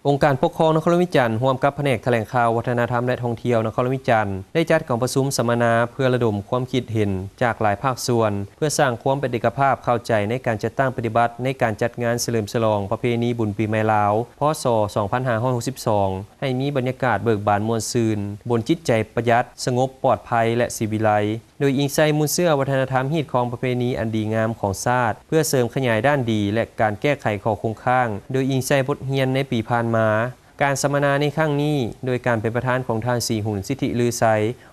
ອົງການປົກຄອງນະຄອນຫຼວງວຽງຈັນ ຮ່ວມກັບພະແນກຖະແຫຼງຂ່າວ, ວັດທະນະທຳ ແລະ ທ່ອງທ່ຽວນະຄອນຫຼວງວຽງຈັນ ໄດ້ຈັດກອງປະຊຸມສຳມະນາເພື່ອລະດົມຄວາມຄິດເຫັນຈາກຫຼາຍພາກສ່ວນ ເພື່ອສ້າງຄວາມເປັນເອກະພາບເຂົ້າໃຈໃນການຈັດຕັ້ງປະຕິບັດໃນການຈັດງານສະເຫຼີມສະຫຼອງປະເພນີບຸນປີໃໝ່ລາວ ພ.ສ. ສອງພັນຫ້າຮ້ອຍຫົກສິບສອງ ໃຫ້ມີບັນຍາກາດເບີກບານມ່ວນຊື່ນ, ບົນຈິດໃຈປະຢັດ, ສະຫງົບ, ປອດໄພ ແລະ ສີວິໄລ. ໂດຍອີງໃສ່ມູນເຊື້ອວັດທະນະທຳ, ຮີດຄອງປະເພນີອັນດີງາມຂອງຊາດ ເພື່ອເສີມຂະຫຍາຍດ້ານດີ ແລະ ການແກ້ໄຂຂໍ້ຄົງຄ້າງ ໂດຍອີງໃສ່ບົດຮຽນໃນປີຜ່ານມາ. ການສຳມະນາໃນຄັ້ງນີ້ ໂດຍການເປັນປະທານຂອງທ່ານ ສີຫຸນ ສິດທິລືໄຊ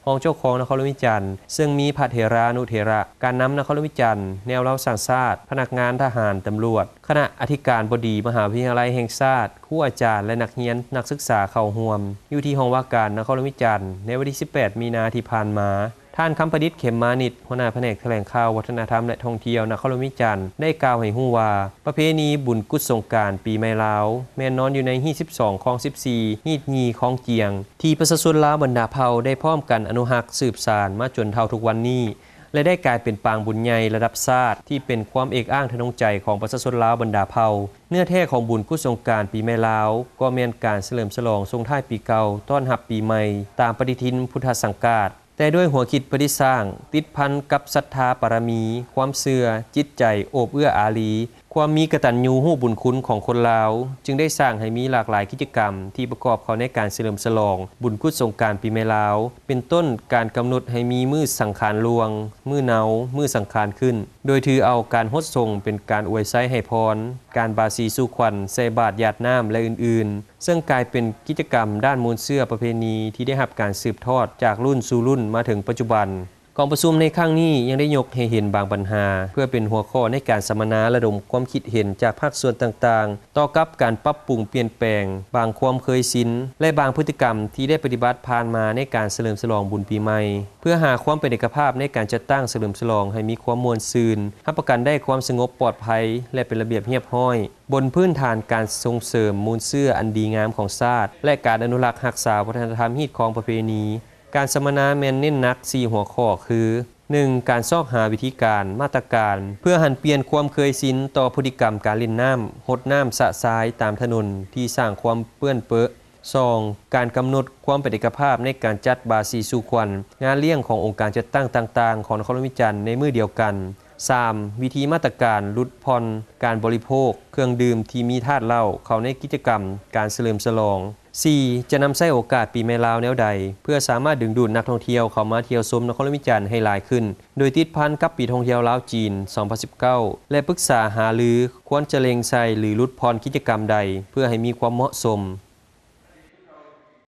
ຮອງເຈົ້າຄອງນະຄອນຫຼວງວຽງຈັນ ເຊິ່ງມີພະເຖລານຸເຖລະ, ການນຳນະຄອນຫຼວງວຽງຈັນ, ແນວລາວສ້າງຊາດ, ພະນັກງານທະຫານ, ຕຳຫຼວດ, ຄະນະອະທິການບໍດີມະຫາວິທະຍາໄລແຫ່ງຊາດ, ຄູອາຈານ ແລະ ນັກຮຽນນັກສຶກສາເຂົ້າຮ່ວມ ຢູ່ທີ່ຫ້ອງວ່າການນະຄອນຫຼວງວຽງຈັນ ໃນວັນທີສິບແປດ ມີນາທີ່ຜ່ານມາ. ທ່ານ ຄຳປະດິດ ເຂັມມານິດ ຫົວໜ້າພະແນກຖະແຫຼງຂ່າວ, ວັດທະນະທຳ ແລະ ທ່ອງທ່ຽວນະຄອນຫຼວງວຽງຈັນ ໄດ້ກ່າວໃຫ້ຮູ້ວ່າ ປະເພນີບຸນກຸດສົງການປີໃໝ່ລາວ ແມ່ນນອນຢູ່ໃນຮີດສິບສອງ ຄອງສິບສີ່ ຮີດຍີ່ ຄອງຈຽງ ທີ່ປະຊາຊົນລາວບັນດາເຜົ່າໄດ້ພ້ອມກັນອະນຸຮັກສືບສານມາຈົນເທົ່າທຸກວັນນີ້ ແລະ ໄດ້ກາຍເປັນປາງບຸນໃຫຍ່ລະດັບຊາດ ທີ່ເປັນຄວາມເອກອ້າງທະນົງໃຈຂອງປະຊາຊົນລາວບັນດາເຜົ່າ. ເນື້ອແທ້ຂອງບຸນກຸດສົງການປີໃໝ່ລາວ ກໍແມ່ນການສະເຫຼີມສະຫຼອງສົ່ງທ້າຍປີເກົ່າ ຕ້ອນຮັບປີໃໝ່ ຕາມປະຕິທິນພຸດທະສັງກາດ. ແຕ່ດ້ວຍຫົວຄິດປະດິດສ້າງ ຕິດພັນກັບສັດທາປາລະມີ, ຄວາມເຊື່ອ, ຈິດໃຈໂອບເອື້ອອາລີ, ຄວາມມີກະຕັນຍູຮູ້ບຸນຄຸນຂອງຄົນລາວ ຈຶ່ງໄດ້ສ້າງໃຫ້ມີຫຼາກຫຼາຍກິດຈະກຳທີ່ປະກອບເຂົ້າໃນການສະເຫຼີມສະຫຼອງບຸນກຸດສົງການປີໃໝ່ລາວ ເປັນຕົ້ນ ການກຳນົດໃຫ້ມີມື້ສັງຂານລ່ວງ, ມື້ເນົາ, ມື້ສັງຂານຂຶ້ນ ໂດຍຖືເອົາການຫົດສົງເປັນການອວຍໄຊໃຫ້ພອນ, ການບາສີສູ່ຂວັນ, ໃສ່ບາດ, ຢາດນ້ຳ ແລະ ອື່ນໆ. ເຊິ່ງກາຍເປັນກິດຈະກຳດ້ານມູນເຊື້ອປະເພນີທີ່ໄດ້ຮັບການສືບທອດຈາກລຸ້ນສູ່ລຸ້ນມາເຖິງປັດຈຸບັນ. ກອງປະຊຸມໃນຄັ້ງນີ້ຍັງໄດ້ຍົກໃຫ້ເຫັນບາງບັນຫາ ເພື່ອເປັນຫົວຂໍ້ໃນການສຳມະນາລະດົມຄວາມຄິດເຫັນຈາກພາກສ່ວນຕ່າງໆ ຕໍ່ກັບການປັບປຸງປ່ຽນແປງບາງຄວາມເຄີຍຊິນ ແລະ ບາງພຶດຕິກຳທີ່ໄດ້ປະຕິບັດຜ່ານມາໃນການສະເຫຼີມສະຫຼອງບຸນປີໃໝ່ ເພື່ອຫາຄວາມເປັນເອກະພາບໃນການຈັດຕັ້ງສະເຫຼີມສະຫຼອງໃຫ້ມີຄວາມມ່ວນຊື່ນ, ຮັບປະກັນໄດ້ຄວາມສະຫງົບປອດໄພ ແລະ ເປັນລະບຽບຮຽບຮ້ອຍ. ບົນພື້ນຖານການສົ່ງເສີມມູນເຊື້ອອັນດີງາມຂອງຊາດ ແລະ ການອະນຸລັກຮັກສາວັດທະນະທຳຮີດຄອງປະເພນີ, ການສຳມະນາແມ່ນເນັ້ນໜັກສີ່ຫົວຂໍ້ຄື ໜຶ່ງ ການຊອກຫາວິທີການ, ມາດຕະການ ເພື່ອຫັນປ່ຽນຄວາມເຄີຍຊິນຕໍ່ພຶດຕິກຳການຫຼິ້ນນ້ຳ, ຫົດນ້ຳສະຊາຍຕາມຖະໜົນທີ່ສ້າງຄວາມເປື້ອນເປິ. ສອງ ການກຳນົດຄວາມເປັນເອກະພາບໃນການຈັດບາສີສູ່ຂວັນ, ງານລ້ຽງຂອງອົງການຈັດຕັ້ງຕ່າງໆຂອງນະຄອນຫຼວງວຽງຈັນໃນມື້ດຽວກັນ. ສາມ ວິທີມາດຕະການຫຼຸດຜ່ອນການບໍລິໂພກເຄື່ອງດື່ມທີ່ມີທາດເຫຼົ້າເຂົ້າໃນກິດຈະກຳການສະເຫຼີມສະຫຼອງ. ສີ່ ຈະນຳໃຊ້ໂອກາດປີໃໝ່ລາວແນວໃດ ເພື່ອສາມາດດຶງດູດນັກທ່ອງທ່ຽວເຂົ້າມາທ່ຽວຊົມນະຄອນຫຼວງວຽງຈັນໃຫ້ຫຼາຍຂຶ້ນ, ໂດຍຕິດພັນກັບປີທ່ອງທ່ຽວລາວ-ຈີນ ສອງພັນສິບເກົ້າ ແລະ ປຶກສາຫາລືຄວນຈະເລັງໃສ່ ຫຼື ຫຼຸດຜ່ອນກິດຈະກຳໃດ ເພື່ອໃຫ້ມີຄວາມເໝາະສົມ.